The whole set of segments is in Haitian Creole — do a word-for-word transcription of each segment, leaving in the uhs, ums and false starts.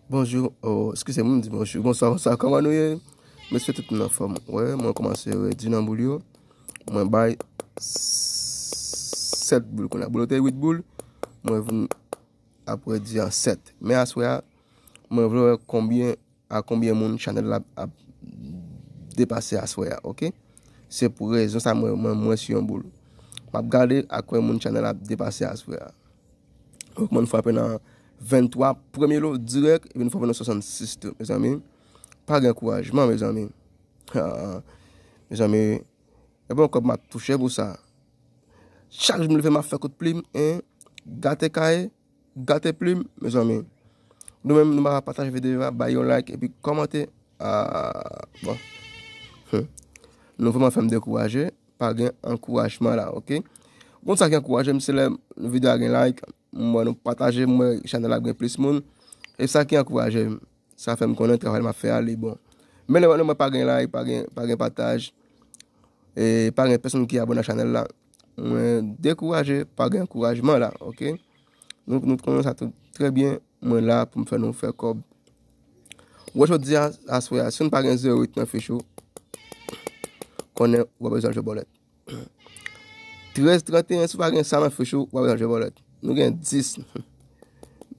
Bonjou, oh, eskize m, m di bonjou. Bonswa, bonswa, kòman nou ye? Mesye, tout moun anfòm. Wè, mwen kòmanse redi nan boul yo. Mwen bay sèt boul kounye a. Boul yo te uit boul. Mwen vin ap redi an sèt. Men aswè a, mwen vle wè konbyen, a konbyen moun chanèl la ap depase aswè a, oke? Se pou rezon sa mwen, mwen, mwen si yon boul. M ap gade a konbyen moun chanèl la ap depase aswè a. Donk, mwen frape nan venntwa, premye lo dirèk, epi nou frape nan swasannsis tou, mezanmi. Pa gen ankourajman, mezanmi. Ah, mezanmi, e bon kòb m ap touche pou sa. Chak jou m leve, m ap fè kout plim, en, gate kaye, gate plim, mezanmi. Nou menm, nou pa pataje videyo a, bay yon like, epi kòmante. Ah, bon. Hmm. Nou vrèman fè m dekouraje, pa gen ankourajman la, oke? Bon, sa ki ankouraje m, se lè videyo a gen like, m wè nou pataje, m wè chanèl la gen plis moun. E sa ki ankouraje m. Sa fè m konnen travay m ap fè a, li bon. Men lè w wè nou pa gen like, pa gen, pa gen pataj, e pa gen pèsonn ki abòne ak chanèl la, mwen dekouraje, pa gen ankourajman la, oke? Nou, nou konnen sa tou trè byen, mwen la pou m fè nou fè kòb. Wè jodi a, aswè a, si w pa gen zewo uit nan fich ou, konnen w ap bezwen al jwe bòlèt. Trèz trannteyen, si w pa gen sa nan fich ou, w ap bezwen al jwe bòlèt. Nou gen dis.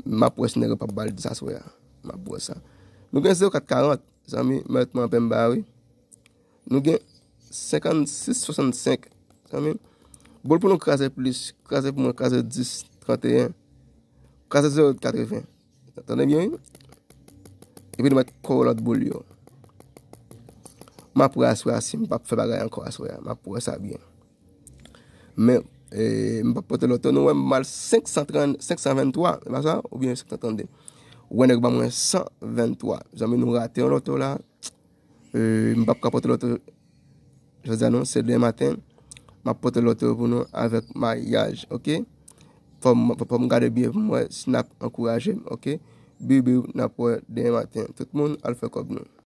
M ap wè si nèg yo p ap ba l dis aswè a. M ap wè sa. Nou gen zewo kat karant, zanmi, mèt mwen pè m ba wi. Nou gen senkannsis swasannsenk, zanmi. Boul pou nou kraze plis, kraze pou mwen, kraze dis trannteyen, kraze zewo uit katreven. Tande byen, wi. Epi nou mèt kò lòt boul yo. M ap wè aswè a si m p ap fè bagay ankò aswè a. M ap wè sa byen. Men, e, m p ap pote loto, nou wè m al senk san trant, senk san venntwa, e pa sa? Oubyen senk san trannde. Ou wè nèg yo ban mwen san venntwa. Zanmi, nou rate yon loto la. E, m p ap ka pote loto jodi a non, se demen maten. M ap pote loto pou nou avèk maryaj, oke? Fò m, fò m gade byen pou m wè si n ap ankouraje m, oke? Bibiw, n ap wè demen maten. Tout moun, al fè kòb nou.